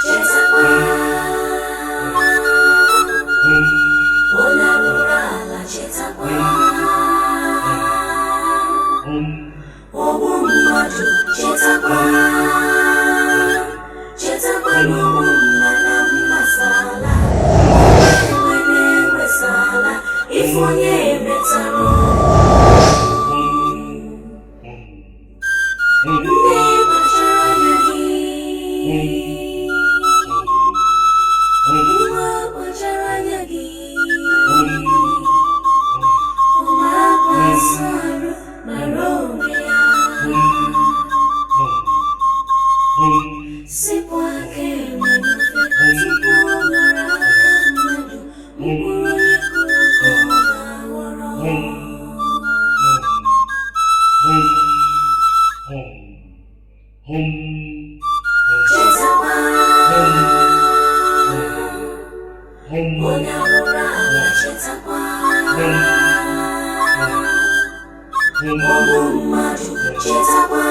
Chetakwa, onye arụrụ ala, chetakwa, ogbu mmadụ, chetakwa, chetakwa na ogbu mma na mmasala enwe na-enwesala ife onye metara. Nne, kpachara anya gị. Nwa, kpachara anya gị. Ụmụaka arụ mara onwe ya, sipụ aka enwe n'ofe tupu ọ ghọrọ aka mmadụ. Mkpụrụ onye kụrụ ka ọ ga-aghọrọ. Chetakwa, onye arụrụ ala, chetakwa, ogbu mmadụ, chetakwa,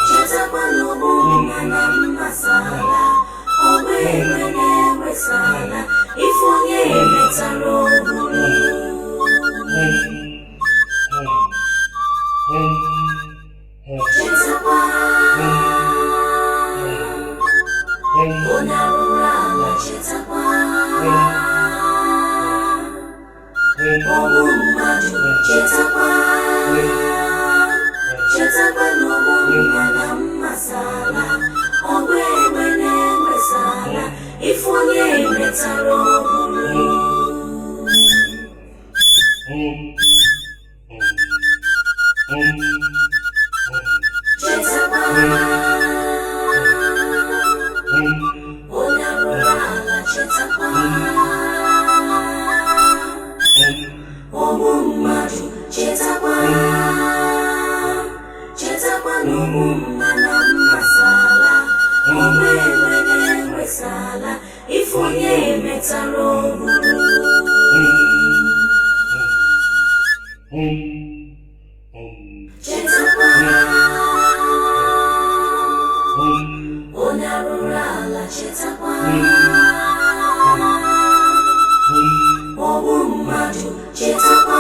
chetakwa na ogbu mma na mmasala ọgba enwe na-enwesala ife onye metara oburu. Chetakwa, onye arụrụ ala, chetakwa, ogbu mmadụ, chetakwa, chetakwa na ogbu mma na mmasala ọgba egbe na-enwesala ife onye metara oburu. Chetakwa, onye arụrụ ala, chetakwa, ogbu mmadụ, chetakwa, chetakwa na ogbu mma na mmasala ọgba egbe na-enwesala ife onye metara oburu. Chetakwa, onye arụrụ ala, chetakwa, ogbu mmadụ, chetakwa.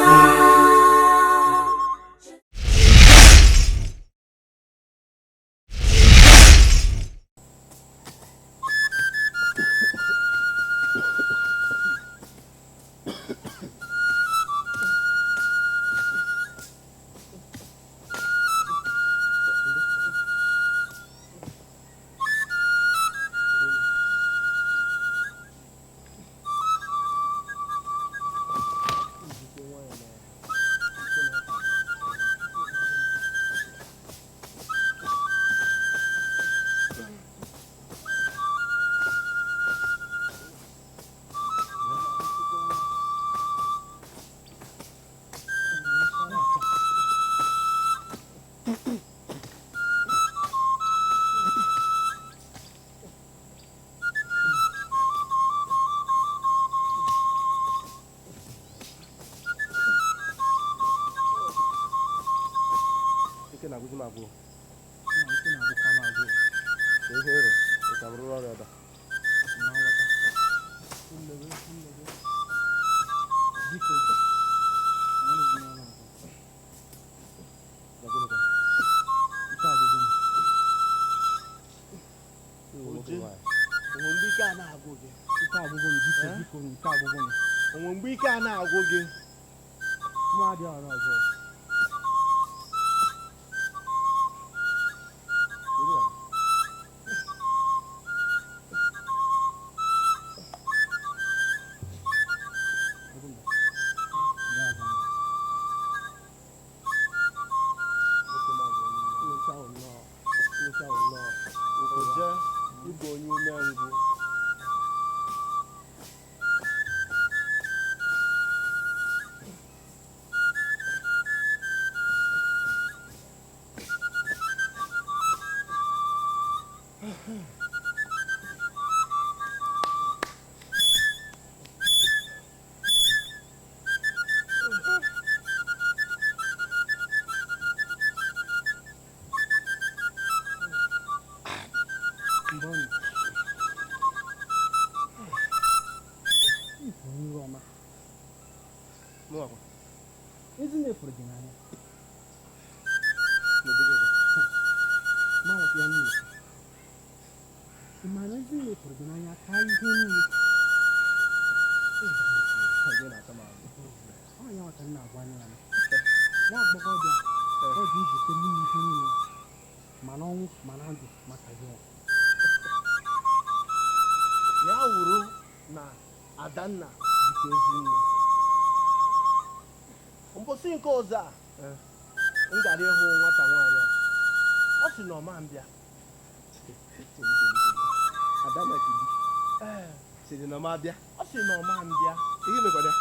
Ike na-agwụzi m agwụ. Ike na-agwụkwa m agwụ. Ka ihe ịrụ ị ka rụrụ ọrụ ebe a. Na nghọta. Nlebe, nlebe. Biko, arụghị m ọrụ ọzọ. Na gịnịkwa? Ike agwụgwụ m. Ịwụ nwoke Oje. nwaanyị. Onwe mgbe ike a na-agwụ gị? Ike agwụgwụ m, biko, Eh? biko, ike agwụgwụ m. Onwe mgbe ike a na-agwụ gị? Mụ adịghị ọrụ ọzọ. Iri na Agwụ m. Ya agwụ m. Nwoke m abụ onye ume. Nlecha ahụ nnọọ. Nlecha ahụ nnọọ. Nwoke Oje, ịbụ onye umengwụ. Mbọnụ. Ị bụ onye ọma. Mụnwa kwa. Ezinne fụrụ gị n'anya. N'ụdị gị. Ma nweta ya niile. Ị ma na Ezinne fụrụ gị n'anya karịa ihe niile. Ọ gị na-ata m ahụ. Ọ ya nwata m na-agwa ya. Nwa agbọghọbịa ọ dị njikere ime ihe niile ma n'ọnwụ ma na ndụ maka gị. Ya wuru na Adanna dịka Ezinne. Mbọsị nke ọzọ a m gara ịhụ nwata nwaanyị a, ọ sị na ọ ma mbịa. Adanna Kidi. Ee. Sịrị na ọ ma abịa. Ọ sị na ọ ma mbịa. Ihe mekwara ya?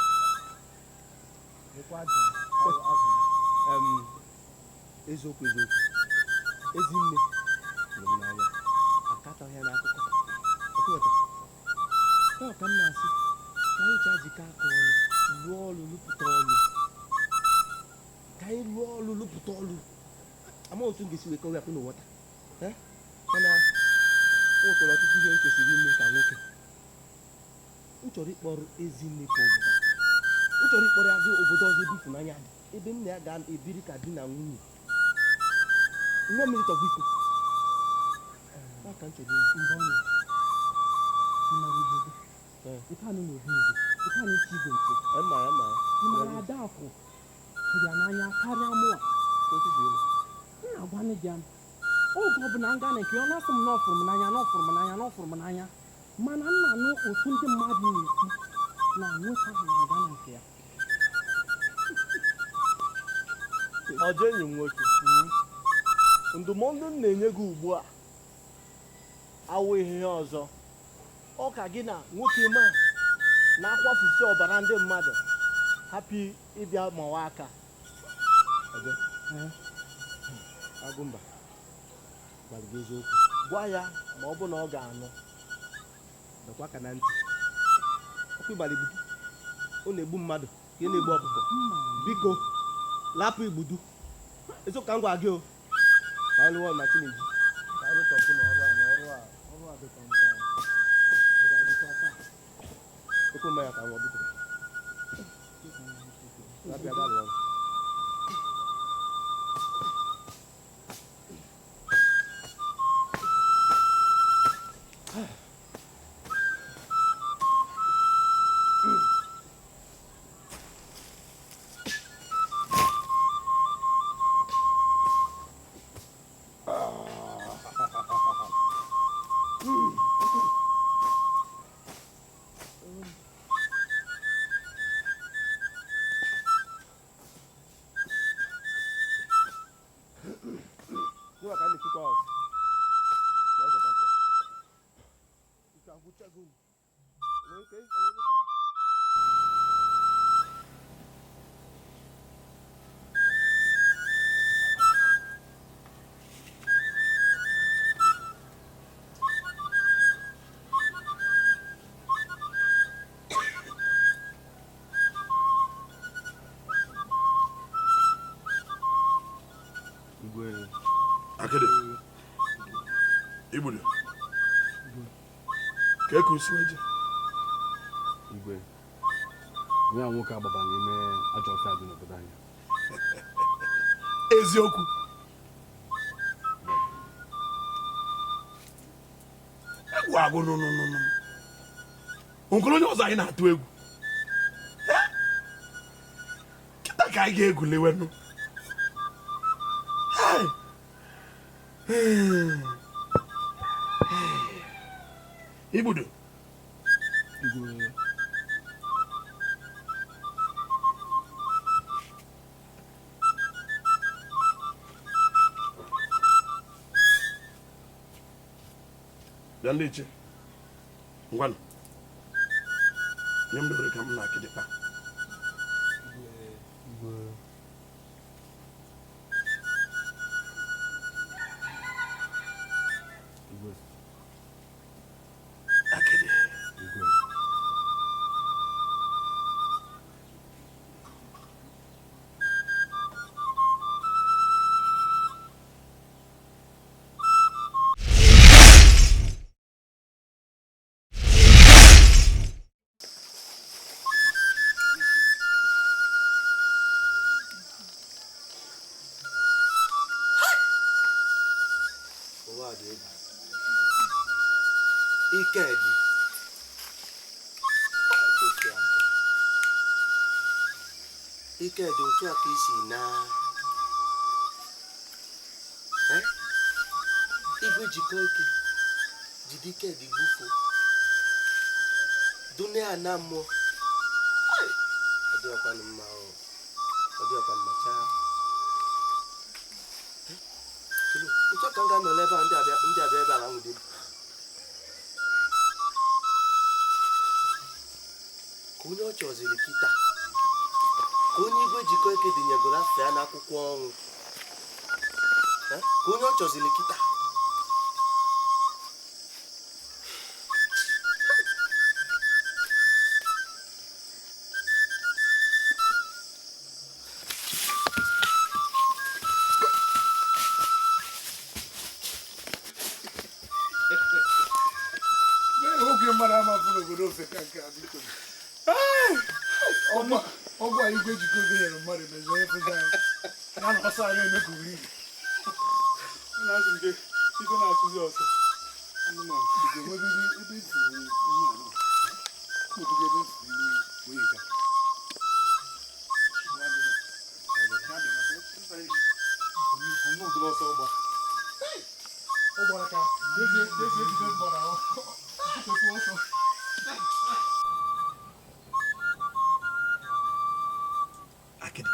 Dịkwa jụụ, azụ. Eziokwu eziokwu. Ezinne hụrụ m n'anya. Akatọghị ya n'akụkọ. Ọkụghọta. Ya ka m na-asị ka anyị ji ajikọ aka ọnụ lụọ ọlụ lụpụta ọlụ. Ka anyị lụọ ọlụ lụpụta ọlụ. Ama otu m ga-esi wee kọwa ya ka unu ghọta. Mana o nwekwara ọtụtụ ihe m kwesịrị ime ka nwoke. M chọrọ ịkpọrọ Ezinne ka obodo. M chọrọ ịkpọrọ ya gaa obodo ọzọ ebe ịfụnanya dị. Ebe m na ya ga-ebiri ka di na nwunye. Nwa mmiri tọgbọ iko. Ọ ka m chọrọ ime. Mbọnụ. Ị mara igbo gị? Ife anụ na-obi igwe. Ife anụ iti igwe nche. Mma ya, mma ya. Ị mara Adakụ hụrụ ya n'anya karịa mụa. Otu si eme. M na-agwa nne gị oge ọ bụla m gaa na nke ya, ọ na-asị m na ọ fụrụ m n'anya, na ọ fụrụ m n'anya, na ọ fụrụ m n'anya. Mana m na-anụ otu ndị mmadụ na-ekwu na nwoke ahụ na-aga na nke ya. Ọjọ enyi m nwoke, ndụmọdụ m na-enye gị ugbu a awụ ihe ọzọ. Ọ ka gị na nwoke ma na-akwafusi ọbara ndị mmadụ hapụ ịbịa mawa aka. Ọjọ. Agụmba gwara gị eziokwu. Gwa ya ma ọ bụ na ọ ga-anụ. Dọkwa aka na ntị. Ọkụ ịgbara igbudu. Ọ na-egbu mmadụ ka ị na-egbu ọkụkọ. Biko lapụ igbudu. Eziokwu ka m gwa gị o. Ka anyị lụọ na Chineji. Ka anyị rụtọpụ na ọrụ a na ọrụ a ọrụ a dịka nke a. Ọ ga-adịkwa taa. Okwu mmanya ka nwụọ biko. Lapụ ya gaa lụọ ọrụ. Akịdị igbudu ka e kusi weje. Igwe nwa ya nwoke agbaba n'ime ajọ ọfịa dị n'obodo anyị. Eziokwu egwu agwụ nụnụnụnụ nkụrụ onye ọzọ anyị na-atụ egwu kịta ka anyị ga-egwulewenụ. Igbudu Igwe bịa ndị iche ngwanụ nye m dowere ka m na akịdị kpa. Igwe Igwe Akịdị Igwe Ikedi. Ikedi, otu a ka isi na igwe jikọ ike jide Ikedi gbufuo dune ya na mmụọ. Ọ dịghịkwanụ mma, ọ dịghịkwa mma chaa. Otu a ka m ga-anọ ebe a ndị abịa ebe a nwude m. Ka onye ọ chọziri kịta, ka onye igwe jikọ ike dịnyegoro afọ ya n'akwụkwọ ọnwụ, ka onye ọ chọziri kịta. Ọgwụ a igwe jikọ oge nyere mmadụ mezi onye fụzi anyị ya na ọsọ anyị eme ka uri ọ na-azụ nke ife na-achụzi ọsọ anụmanụ ebe ntiri ihe a nọ ebe ntiri onye nka ọnụ ọsọ ọ gbara ka ezi ejide mgbara ọsọ ọsọ. Akịdị.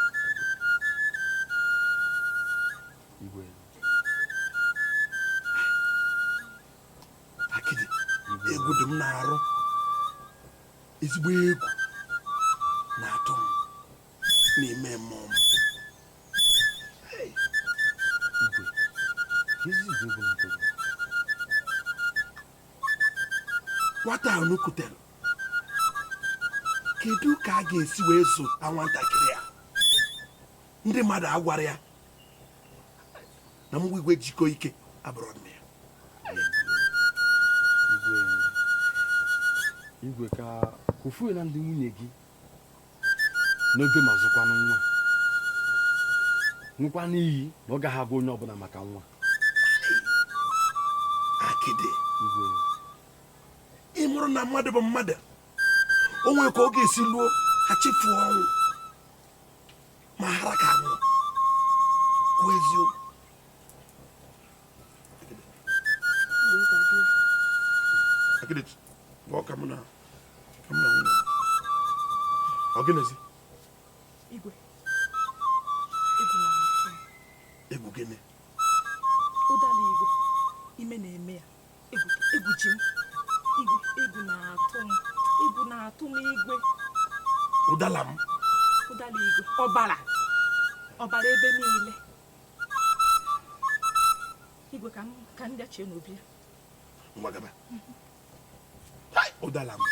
Igwe. Akịdị, egwu dị m na-arụ, ezigbo egwu na-atụ m n'ime mmụọ m. Igwe, ezi igwe egwu na-atụ gị? Nwata ahụ nukutere, kedu ka a ga-esi wee zụta nwatakịrị a? Ndị mmadụ agwara ya na mgbe igwe jikọ ike abụrụ nne ya. Igwe, ka ofu na ndị nwunye gị n'oge ma zụkwanụ nwa, nwekwa n'iyi na ọ gaghị agwa onye ọbụla maka nwa. Akịdị, Igwe, ị mụrụ na mmadụ bụ mmadụ, o nwere ka ọ ga-esi lụọ ha chefuo ọnwụ ma hara ka anwụ. Kwuo eziokwu. Akịdị, kpọọ ka mụ na nwunye m. Ọ gịnịzi? Igwe, egwu na-atụ m. Egwu gịnị? Ụdara igwe, ime na-eme ya. Egwu ji m. Igwe, egwu na-atụ m. Egwu na-atụ m igwe. Ụdala m. Ụdara igwe, ọbara. Ọbara ebe niile. Igwe, ka m bịa chee n'obi ya. Ngwa gaba. Ụdala m.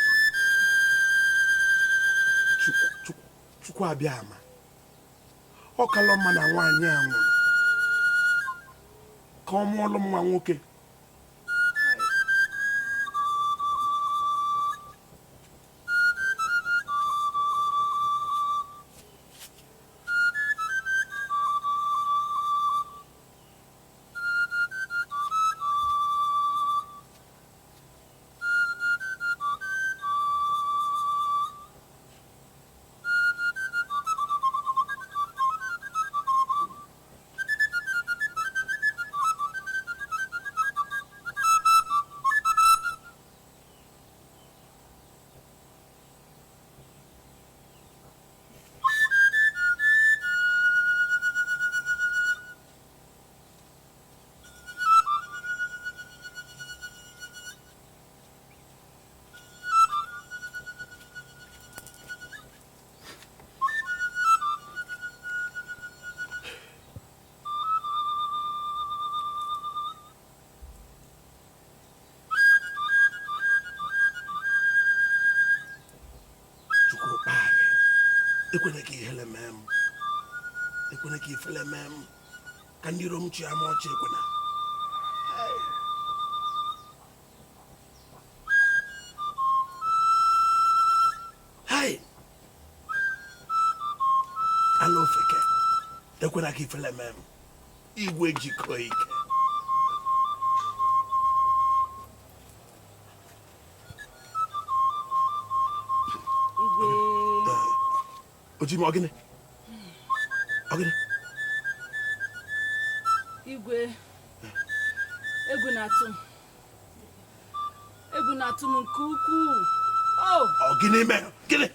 Chukwu abịa ama. Ọ kalọ mma na nwaanyị a nwụrụ ka ọ mụọlụ nwa nwoke. Ekwene ka ihere mee m, ekwene ka ifele mee m, ka ndị iro m chịa m ọchị, ekwena. Hai, ala ofeke, ekwena ka ifele mee m, igwe jikọ ike. Ojime, ọ gịnị? Ọ gịnị? Igwe, egwu na-atụ m, egwu na-atụ m nke ukwuu. Oh! Ọ gịnị mere? Gịnị?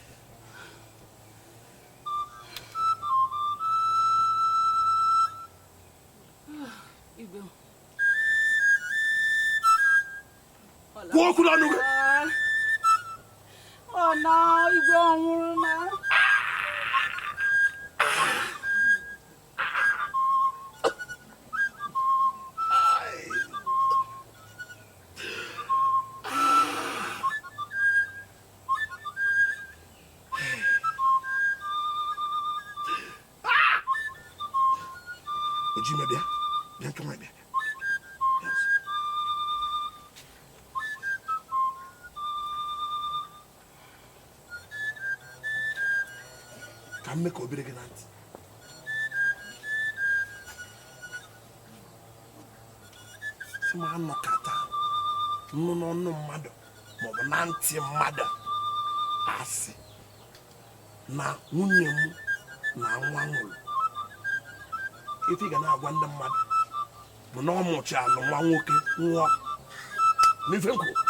Igwe, Kwuo okwu n'ọnụ gị. Ọ na igwe, ọ nwụrụ na Ojime, bịa, bịa, nke nwaanyị, bịa, bịa nso. Ka m mee ka obere gị na ntị. Sị m anọkata nụ n'ọnụ mmadụ maọbụ na ntị mmadụ asị na nwunye m na nwa nwụrụ. Ife ị ga na-agwa ndị mmadụ bụ na ọ mụchalụ nwa nwoke nwụọ n'ife m kwuru.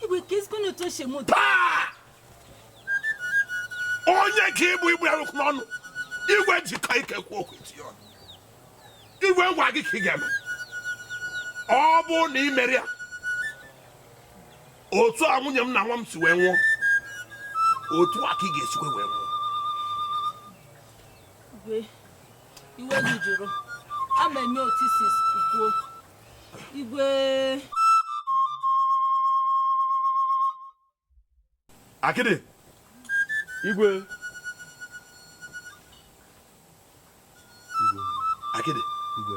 Igwe, ka ezigbo na otu o si eme ụdị Paa! Onye ka ịbụ igbu ya okwu n'ọnụ. Igwe, jikọ ike kwuo okwu itinye ọnụ. Igwe, ngwa gị ka ị ga-eme. Ọ bụrụ na ị mere ya otu a nwunye m na nwa m si wee nwụọ, otu a ka ị ga-esikwa wee nwụọ. Igwe, iwe gị jụrụ ama eme otu isi kwuo, igwe. Akịdị. Igwe. Akịdị. Igwe.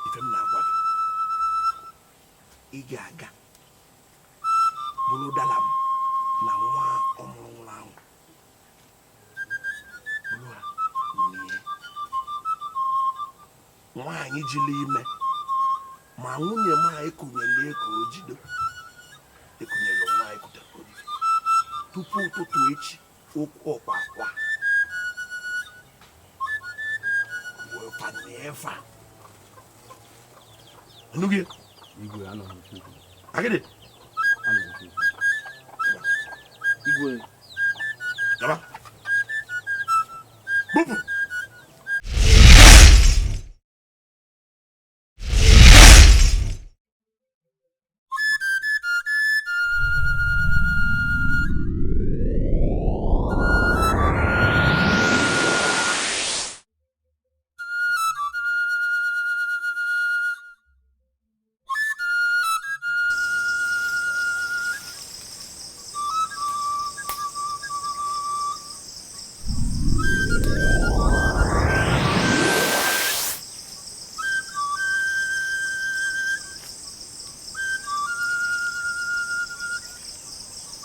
Ife m na-agwa gị, ị ga-aga bụrụ dala m na nwa ọmụrụ nwụrụ anwụ, bụrụ ha nie. Nwaanyị jiri ime ma nwunye m a ekunyela ka o jido, ekunyela nwa ekutere ka o jido tupu ụtụtụ echi, okwu ọkwa akwa wee fanie fa. Anụghị? Igwe, anọ m ikwu. Agịdị. Anọ m ikwu. Igwe. Gaba, bupụ.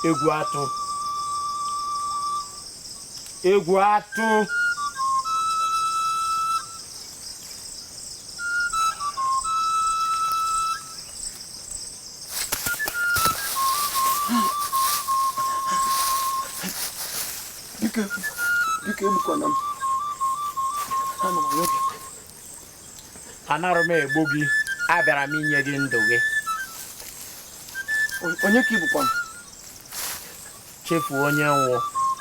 Egwu atụ, egwu atụ. Biko, biko, egbukwana m. Ana m arịọ gị. Anarụ m egbu gị, abịara m inye gị ndụ gị. Onye ka ị bụkwana? Chefuo onye nwụ,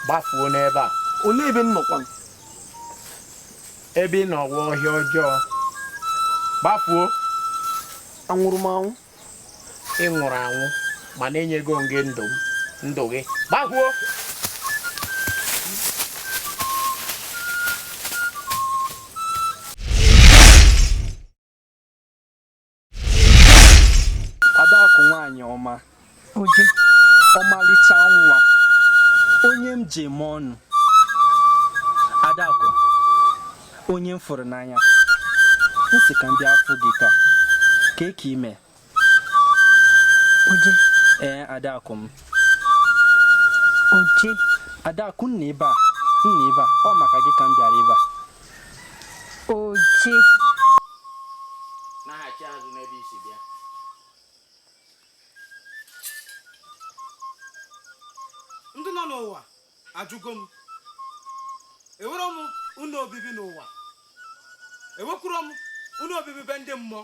gbafuo n'ebe a. Olee ebe m nọkwana? Ebe ị nọ wụ ọhịa ọjọọ, gbafuo. Anwụrụ m anwụ? Ị nwụrụ anwụ, mana enyego m gị ndụ m, ndụ gị, gbafuo. Adakụ, nwaanyị ọma. Oje. Ọmalịcha nwa, onye m ji eme ọnụ. Adakụ, onye m fụrụ n'anya, m sị ka m bịa afụ gị taa ka eke ime. Oje. Ee, Adakụ m. Oje. Adakụ, nna, ebe a, nna, ebe a, ọ maka gị ka m bịara ebe a. Oje. Naghachi azụ n'ebe isi bịa. n'ụwa ajụgo m. Enwero m ụlọ obibi n'ụwa, enwekwuro m ụlọ obibi be ndị mmụọ.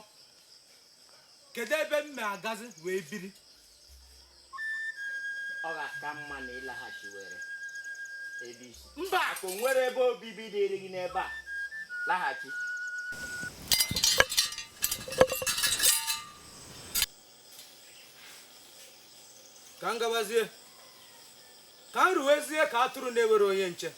Kedu ebe m ma-agazi wee biri? Ọ ga-aka mma na ịlaghachiwere ebe i si. Mba! Maka o nwere ebe obibi dịrị gị n'ebe a. Laghachi. Ka m gabazie, ka m ruwezie ka atụrụ na-enwere onye nche.